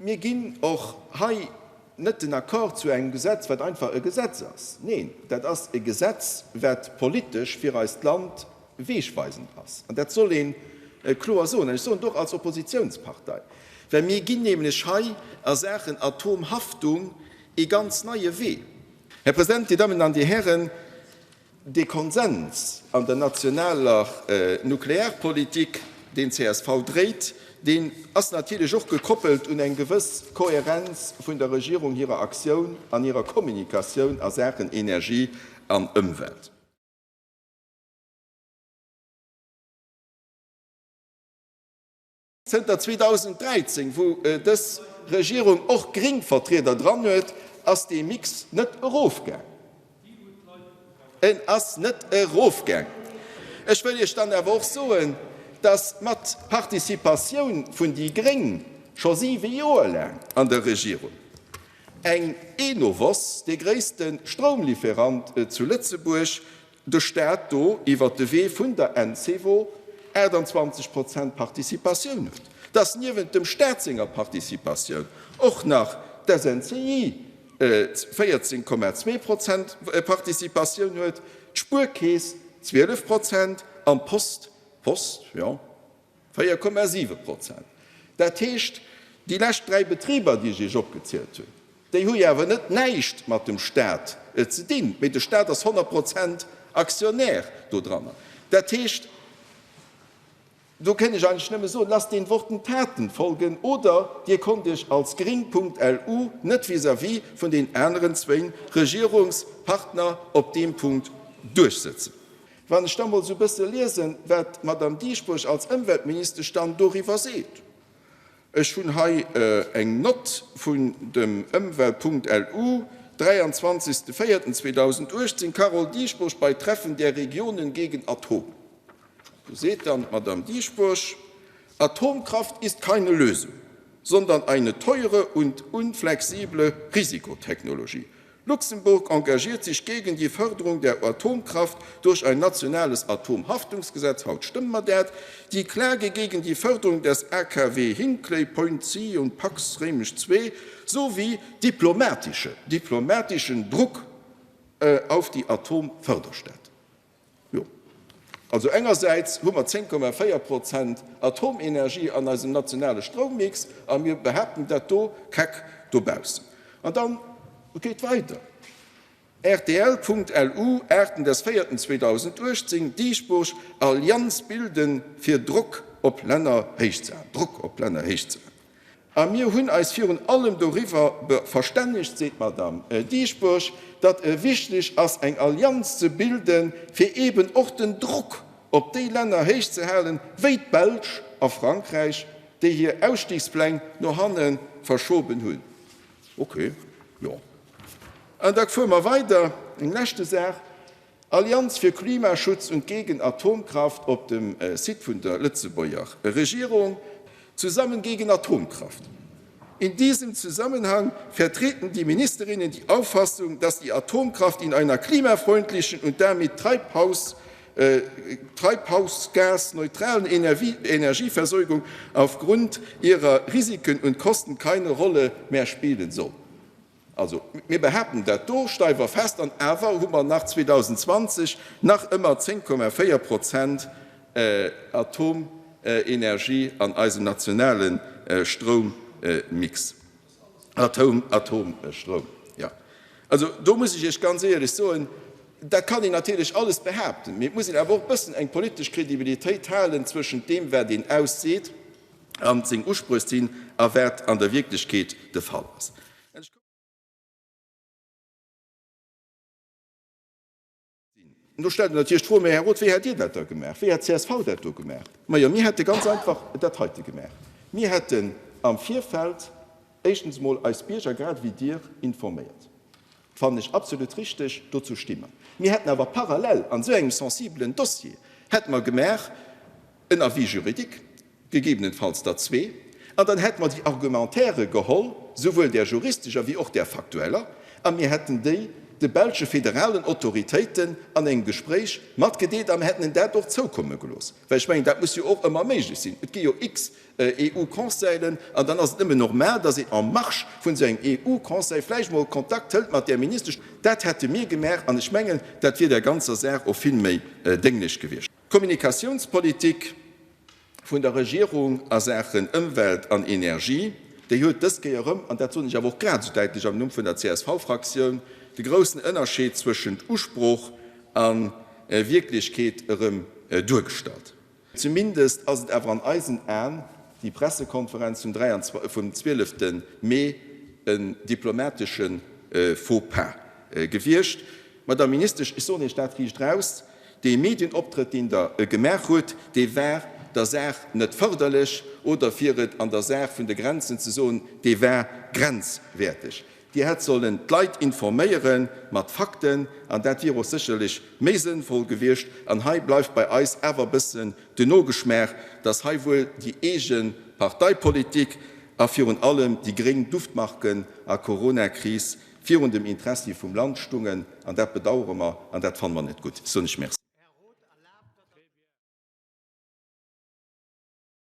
Mir ginn och hei net den Accord zu engem Gesetz, wat einfach e Gesetz ass. Neen, dat ass e Gesetz, wat politesch fir eist Land wegweisend ass. An dat soll ee kloer soen. An ech soen et och als Oppositionspartei, well mir ginn nämlech hei a Saachen Atomhaftung ee ganz neie Wee. Här President, Dir Dammen an Dir Hären, Dee Konsens an der nationaler Nuklearpolitik, deen csv dréit, deen ass natierlech och gekoppelt un eng gewëss Kohärenz vun der Regierung hirer Aktioun an hirer Kommunikatioun a Saachen Energie an Ëmwelt. Zënter 2013, wou dës Regierung och gréng Vertrieder dran huet, ass dee Mix net erofgaang. En ass net erofgaang. Ech wëll Iech dann awer och soen, dass mat Participatioun vun déi gréng scho siwe Joer laang an der Regierung eng Enovos, dee gréisste Stroumlieferant zu Lëtzebuerg, de Staat do iwwert de Wee vun der Encevo 28 Prozent Participatioun huet, dass niewent dem Staat senger Participatioun och nach d'SNCI 14,2 Prozent Participatioun huet, d'Spuerkeess 12 Prozent an d'Post, d'Post, jo, 4,7 Prozent. Dat heescht, déi lescht dräi Betriber, déi ech Iech opgezielt hunn, déi hu jo awer net näischt mat dem Stat ze dinn, mee de Stat ass 100 Prozent Aktionär dodranner. Dat heescht, do kënn ech eigentlech nëmme soen, Lasst den Worten Taten folgen oder Dir konnt Iech als gring.lu net vis-à-vis vun den aneren zwéin Regierungspartner op deem Punkt duerchsëtzen. Wann ech da mol sou bësse liesen, wat d'Madame Dieschbourg als Ëmweltministesch dann doriwwer seet, ech hunn hei eng Nott vun dem Ëmwelt.lu, 23.04.2018, Carole Dieschbourg bei Treffen der Regionen gegen Atom. Do seet dann d'Madame Dieschbourg, Atomkraft ist keine Lösung, sondern eine teure und unflexible Risikotechnologie. Luxemburg engagiert sich gegen die Förderung der Atomkraft durch ein nationales Atomhaftungsgesetz, haut stëmme mer dat, die Klage gegen die Förderung des AKW Hinkley Point C und Pax Réimech II sowie diplomatische diplomatischen Druck auf die Atomförderstaaten. Jo, also engersäits hu mer 10,4 Prozent Atomenergie an eisem nationale Stroummix a mir behaapten dat do keck dobaussen. An dann geet weider, rtl.lu, 8.4.2018, Dieschbourg, Allianz bilden fir Drock op Länner héichzehalen. Drock op Länner héichzehalen. A mir hunn eis virun allem doriwwer verstännegt, seet d'Madame Dieschbourg, datt e wichteg ass, eng Allianz ze bilden, fir eeben och den Drock op déi Länner héichzehalen, wéi d'Belsch a Frankräich, déi hir Ausstiegspläng no hanne verschoben hunn. Ok, jo. An da fuere mer weider. Eng leschte Saach, Allianz für Klimaschutz und gegen Atomkraft op dem Site vun der Lëtzebuerger Regierung, Zusammen gegen Atomkraft. In diesem Zusammenhang vertreten die Ministerinnen die Auffassung, dass die Atomkraft in einer klimafreundlichen und damit Treibhaus treibhausgasneutralen Energieversorgung aufgrund ihrer Risiken und Kosten keine Rolle mehr spielen soll. Also, mir behaapten dat do steif a fest, an awer hu mer nach 2020 nach ëmmer 10,4 Prozent Atomenergie an eisem nationale Stroummix. Atomstroum, jo. Also, do muss ech Iech ganz éierlech soen, dat kann een natierlech alles behaapten, mee et muss een awer och e bëssen eng politesch Kredibilitéit halen zwëschent deem, wat een ausseet, an seng Uspréch sinn a wat an der Wierklechkeet de Fall ass. Do stellt een natierlech d'Fro, Mä Här Roth, wéi hätt Dir dat da gemaach? Wéi hätt csv dat do gemaach? Majo, mir hätte ganz einfach dat heite gemaach. Mir hätten am Virfeld éischtens emol eis Bierger, grad ewéi Dir, informéiert. Fannen ech absolut richteg, dozou sti mer. Mir hätten awer parallel an esou engem sensibelen Dossier, hätte mer gemaach en Avis juridique, gegebenenfalls der zwee, an dann hätte mer déi Argumentairë geholl, souwuel där juristescher wéi och där faktueller, a mir hätten déi. de belsche federalen Autoritéiten an engem Gespréich matgedeelt a mer hätten en dat och zoukomme gelooss. Well ech mengen, dat muss jo och ëmmer méiglech sinn. Et gi jo x EU-Conseilen an dann ass et nëmmen normal, dass een en marge vun esou engem EU-Conseil vläicht emol Kontakt hëlt mat där Ministesch. Dat hätte mir gemaach an ech mengen, dat wier där ganzer Saach och vill méi dénglech gewiescht. D'Kommunikatiounspolitik vun der Regierung a Saachen Ëmwelt an Energie, déi huet dës Kéier erëm, an dat soen ech awer och grad esou däitlech am Numm vun der CSV-Fraktioun, de groussen Ënnerscheed zwëschent Usprooch a Wierklechkeet erëm duergestallt. Zumindest ass et awer an eisen Aen déi Pressekonferenz vum 12 Mee en diplomatesche Faux-pas gewiescht. Madame Ministesch, ech soen Iech dat riicht raus, dee Medienoptrëtt, deen Der gemaach hutt, dee war der Saach net fërderlech, oder fir et an der Saach vun de Grenzen ze soen, dee war grenzwäerteg. Dir hätt sollen d'Leit informéiere mat Fakten, an dat wier och sécherlech méi sënnvoll gewiescht. An hei bleift bei eis awer e bëssen den Nogeschmaach, dass hei wuel déi eege Parteipolitik a virun allem déi gréng Duftmarken a Coronakris virun dem Interessi vum Land stungen. An dat bedauere mer an dat fanne mer net gutt. Soen ech Merci.